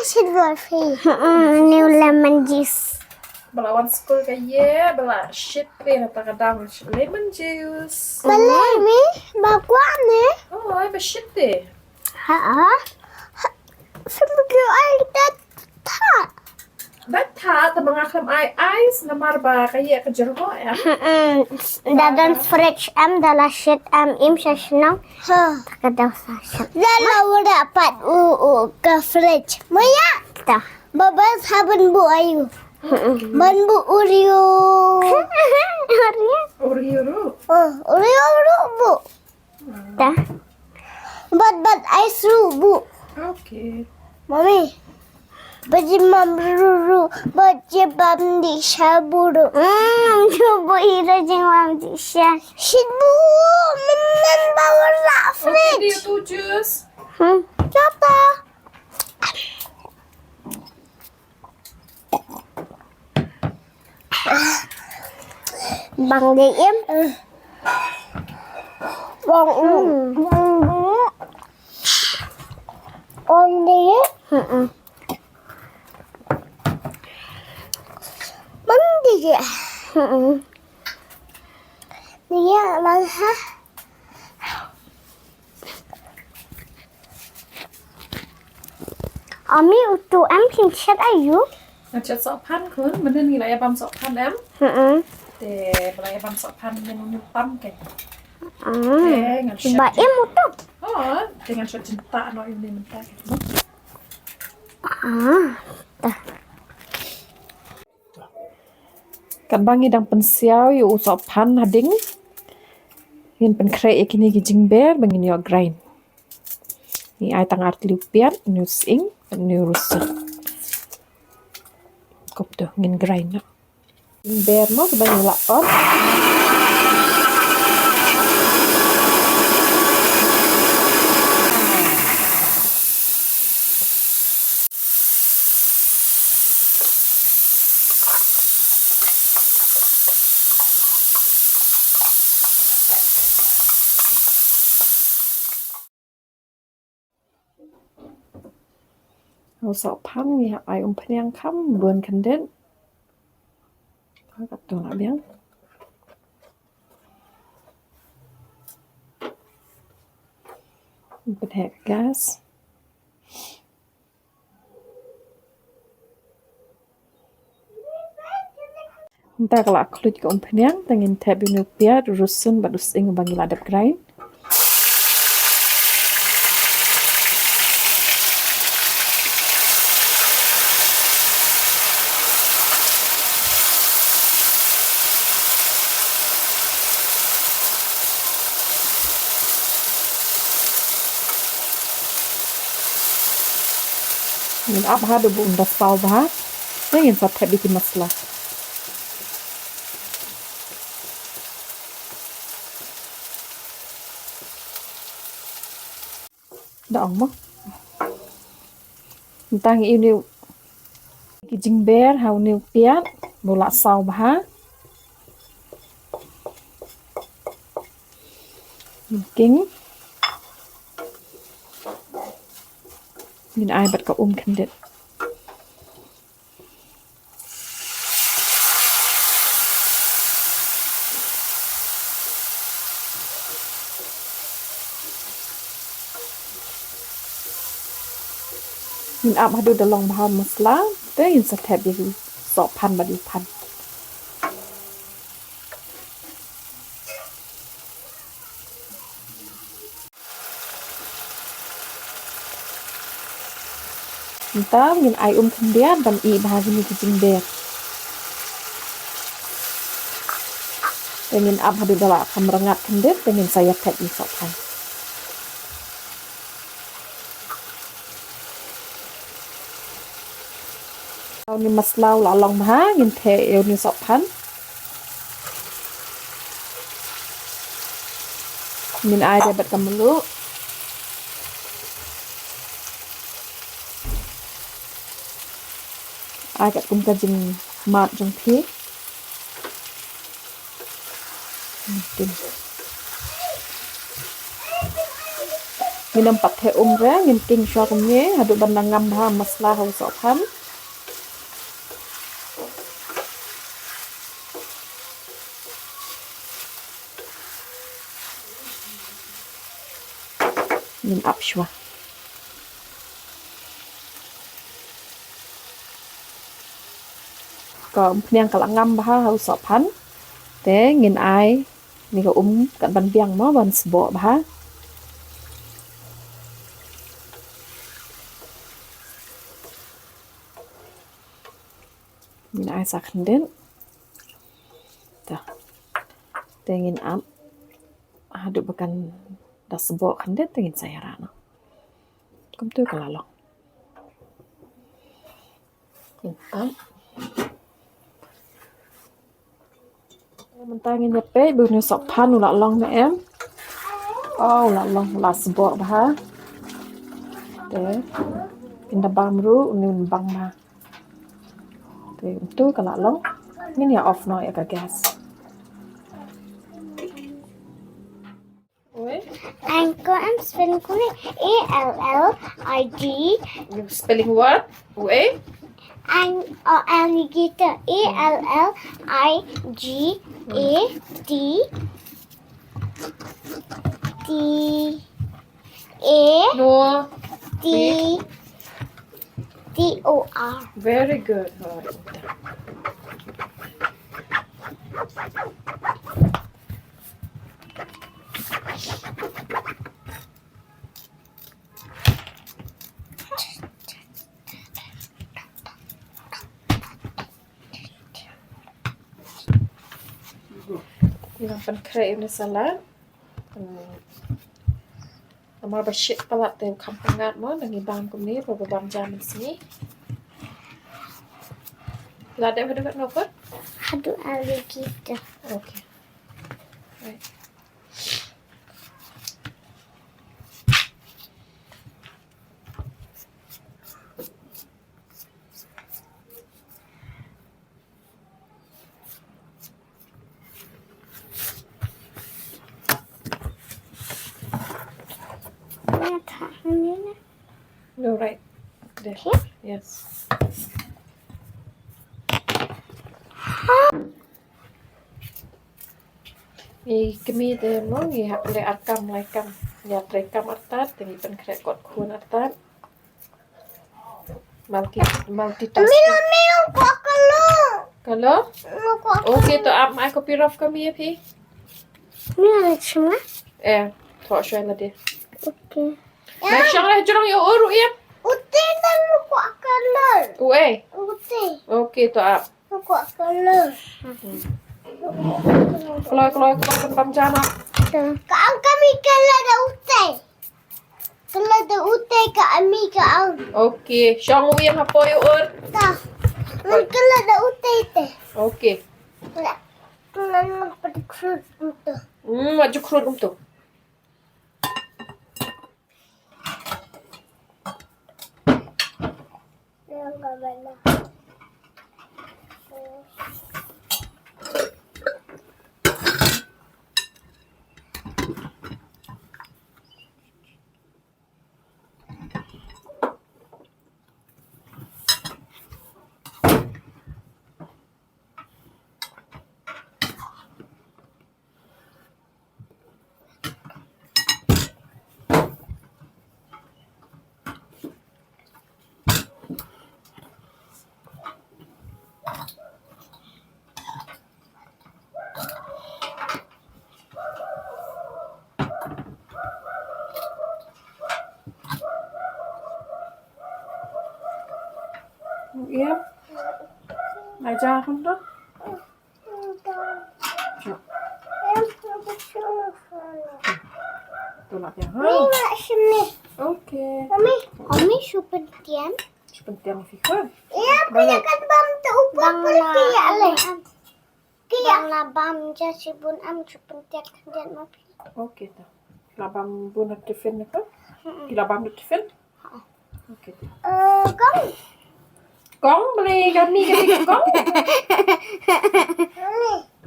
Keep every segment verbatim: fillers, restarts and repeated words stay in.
Shit, Wolfie. Mm, new lemon juice. Ba la wan skul ka ïa, ba la shit phi na ta ka dang lemon juice. Balei mi, ba kwah ne? Oh, ai ba shit phi. Ha? Ha? Sim ki ai dat tha. Dat tha, ta ba nga khlem ai ice, namar ba ka ïa ka jyrhoh ïa. Mm-mm. Da don fridge em, da la shit em, im sha shnong. Ha. Ta ka dang sa shit. Da la wada pat u, u ka fridge. Maya. Ta. Ba ban sa ban buh aïu. Mm-mm. Ban buh Oreo. Oreo. Oreo ruh. Oh, Oreo ruh buh. Ta. Bad, bad ice ruh buh. Okay. Mami. Bad jin mam ru ru. Bad jin bam di shabu ru. Hmm, shabu ira jin mam di sha. Shit buh. Menan ba wara fridge. Okay, dia tu juice. Hmm. Jata. Bang dei im. Bang im. Bang dei. Bang dei. Dei bang ha. Ami utu em phin chet aïu? Ngan chet sohphan khun, mynnin ngi la ïa bam sohphan em. Mm-mm. Te ba la ïa bam sohphan mynnin uni tam ke. Mm. Te ngan chet. Ba em utu. Oh, te ngan chet jynta noh uni mynta ke. Ah. Katba ngi dang pynsiaw ïa u sohphan hadien, ngin pynkhreh ïa kine ki jingber ba ngin ïoh grind. Ngi ai tang ar tylli u piat, une u sying, une u rosur. Kumto ngin grind noh. Jingber mo ba ngi la ot. U sohphan ngi hap ai umphniang kham bun khyndiat. Ka katto la biang. Pynheh gas. Mynta ka la khluit ka umphniang, te ngin thep ïa une u piat, u rosur bad u sying ba ngi la dep grind. Ngin ap haduh ba un da saw bha. Te ngin sa thep ïa ki masala. Da ong mo. Mynta ngi ïoh ki jingber ha une u piat ba u la saw bha. King. Ngin ai bad ka um khyndiat. Ngin ap haduh da long bha masala, te ngin sa thep ïa u sohphan bad u phan. Mynta ngin ai um khyndiat ban ih bha kine ki jingber. Te ngin ap haduh da la kham rngat khyndiat, te ngin sa ïa thep ïa u sohphan. Une u masala u la long bha, ngin thep ïa une u sohphan. Ngin ai de bad ka mluh. Ai katkum ka jingmad jong phi. Dim. Ngin ym pat theh um re, ngin king shuwa kumne haduh ban da ngam bha masala ha u sohphan. Ngin ap shuwa. Ka umphniang ka la ngam bha ha u sohphan. Te ngin ai ïa ka um kat ban biang mo ban sboh bha. Ngin ai sa khyndiat. Ta. Te ngin ap haduh ba kan da sboh khyndiat te ngin sa ïarah noh. Kumtu ka la long. Ngin ap. Mynta ngin ïa peit ba une u sohphan u la long ne em. Oh, u la long, u la sboh bha. Te ngin da bam ruh, une un bang bha. Te kumtu ka la long. Ngin ïa off noh ïa ka gas. Wait. Ang ko am spelling ko ni A L L I G. You spelling what? Wait. Ang o alligator. A L L I G A T T A No. T T O R. Very good. All right. Ngan pynkhreh ïa une u salad. Hmm. Namar ba shit palat te u kham pyngngad mo, ngi bam kumne, ba bam ja mynsngi. La dep haduh katno pat? Haduh alligator. Okay. Right. No, right there. Here? Yes. Ngi kmie te mo ngi hap leh ar kam lai kam. Ngi hap trei kam artat, te ngi pynkhreh kot khun artat. Multi, multitasking. Mila, mila, kwah color. Color? Mila, kwah color. Okay, to ap mai copy rough kami ya phi. Mila, chuma. Eh, to show lade. Okay. Mai shong leh jrong ïa u ur u im. Ute, mila, kwah color. U eh? Ute. Okay, to ap. Kwah color. Kloi, kloi, kloi, pynpam jana. Ka ang kami color da ute. Color da ute ka ami ka ang. Okay, shong u im hapoh ïa u ur. Ta. Ngan color da ute te. Okay. Color, color ngan pynkhlut kumto. Hmm, wat ju khrut kumto. Iya. Aja kan tu. Tulak ya. Okay. Mami, mami, supen tian. Supen tian fikun. Iya, punya kan bam tu upah. Bang la bam ja shibun, am supen tian kan jan ma phi. Okay ta. La bam bun ha tiffin ne ka? Ki la bam ha tiffin? Okay. Eh, kong. Kong, balei kami ka dei kong?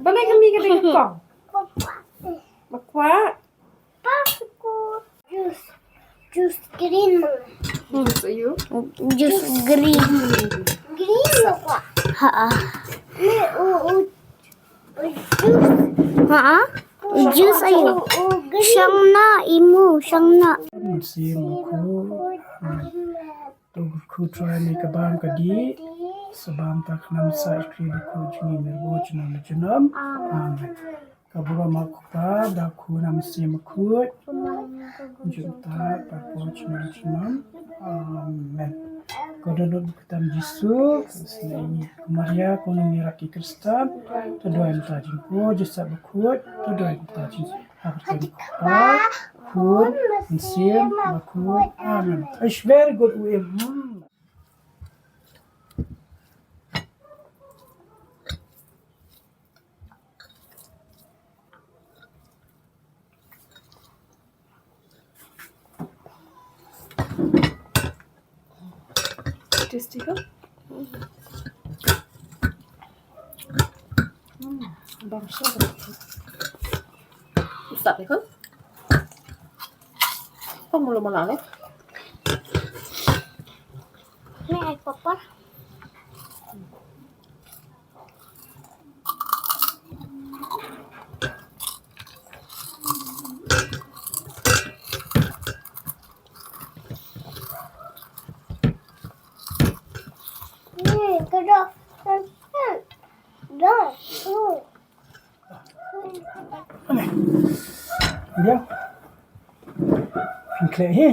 Balei kami ka dei kong? Bakwa. Bakwa. Pasku. Juice. Juice green. Hmm. Juice aïu? Juice green. Green lo kwa. Ha. Ni u, u, u juice. Ha. Juice aïu? U, u green. Shang na imu, shang na. Mynsiem Bakhuid. To Bakhuid Trai ne ka bam ka dih, sa bam ta khnang sa ïa ki bakhuid jong ngi, myrwai junom junom. Amen. Ka burom u Kpa, da u Khun, da u Mynsiem Bakhuid. Jong ta, da u Khun, jong ta, jong ta. Amen. Ko dohnud bad kyrteng Jisu, ko Maria, ko nongïarap ki Khristan, to duwai mynta jingkhuid, Joseph Bakhuid, to duwai mynta jingkhuid. Ha ka kyrteng u Kpa, Khun, Mynsiem Bakhuid. Amen. It's very good, Uim. Hmm. Tasty ko? Hmm, bam shuh. Usap ko? Pang mulu mala ko? Ni ai papar. Ni, kedok. Dah. Ni. Dia. Klik ni.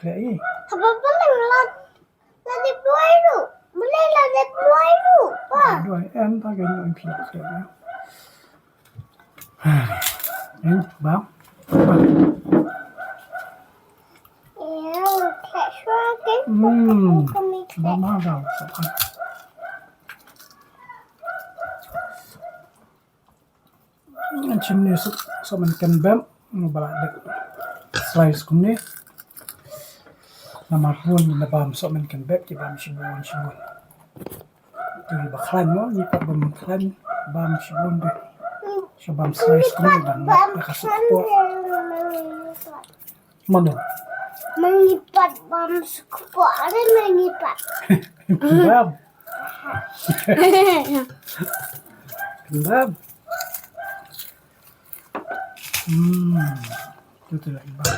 Klik ni. Apa paling lat? Lada dep duwai ruh. Balei lada dep duwai ruh, Pa? Duwai em, ta ka nyngkong phi klik em. Em, bam. Bam. Ïa, klik shuwa kan. Hmm. Bam, bam, bam. Ngan shim ne sohmynken beb, ba la dep slice kumne. Namar bun ngi bam sohmynken beb, ki bam shibun shibun. Te ba khlaiñ mo, ngi pat bam khlaiñ, bam shibun de. Shu bam slice kumne, bam na ka suk kpoh. Mano? Ma ngi pat bam suk kpoh, are ma ngi pat. Bam. Bam. Hmm. Tu tu lagi bam.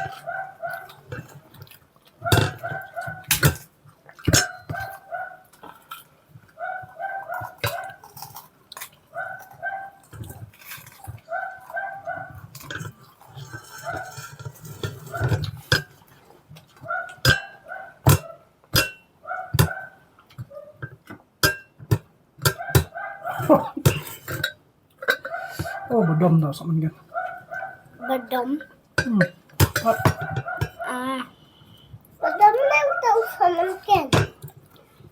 Oh, ba dom da sohmynken. Ba dom. Hmm. Ah. Ba dom ne uta u sohmynken.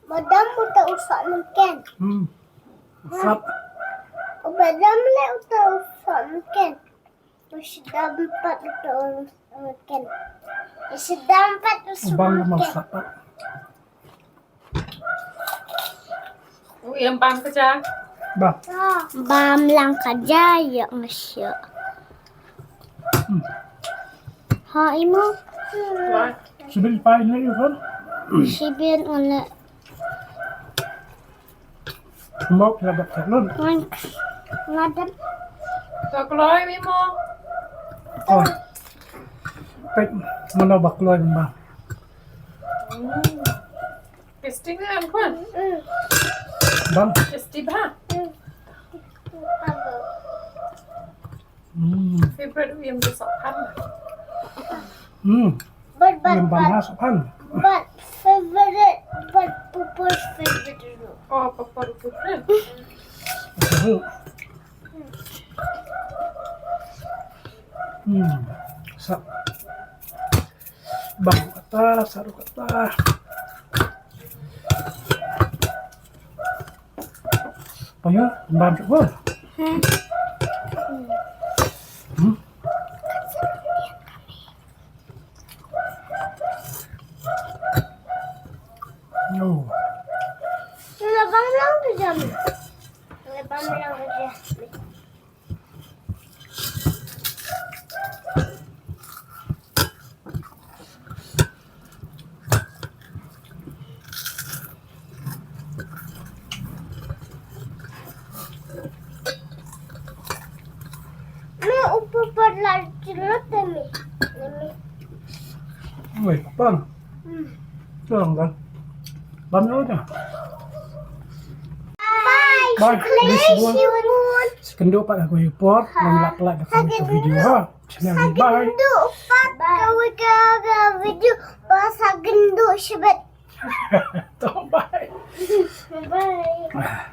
Ba dom uta u sohmynken. Hmm. Sap. Ba dom ne uta u sohmynken. U sdang pat uta u sohmynken. U sdang pat u sohmynken. Bang ma sap pat. Uim bam ka ja. Bam. Bam lang ka ja ïa nga sha. Hmm. Ha, imo. Why? Shibit pai ne ïa kan? Shibit ngane. Mok la bak kan. Ngan. Ngadam. Ta kloi imo. Oh. Pek mana bak kloi bam. Hmm. Tasty ne, Antoine? Mm. Bam. Tasty bha? Mm. Mm. Favorite uim de Sohphan. Mm. But, but, uim bam but, ha Sohphan. But favorite, but Papa's favorite is. Oh, Papa's favorite. Mm. Hmm. Sa. Bam kata, saru kata. Payo, bam cuba. Hmm. Hmm. Oh. Sudah bam lang tu jam. Sudah bam lang tu jam. Lar chilot demi. Wei, pang. Tuang kan. Bam dulu dah. Bye. Bye. Please, This one. You want Sekendu pat aku yu por, nang lak lak dah kami ke video ha. Channel ni, bye. Sagendu pat kawei ka video. Ba sagendu shibet. Tuh, bye. Bye.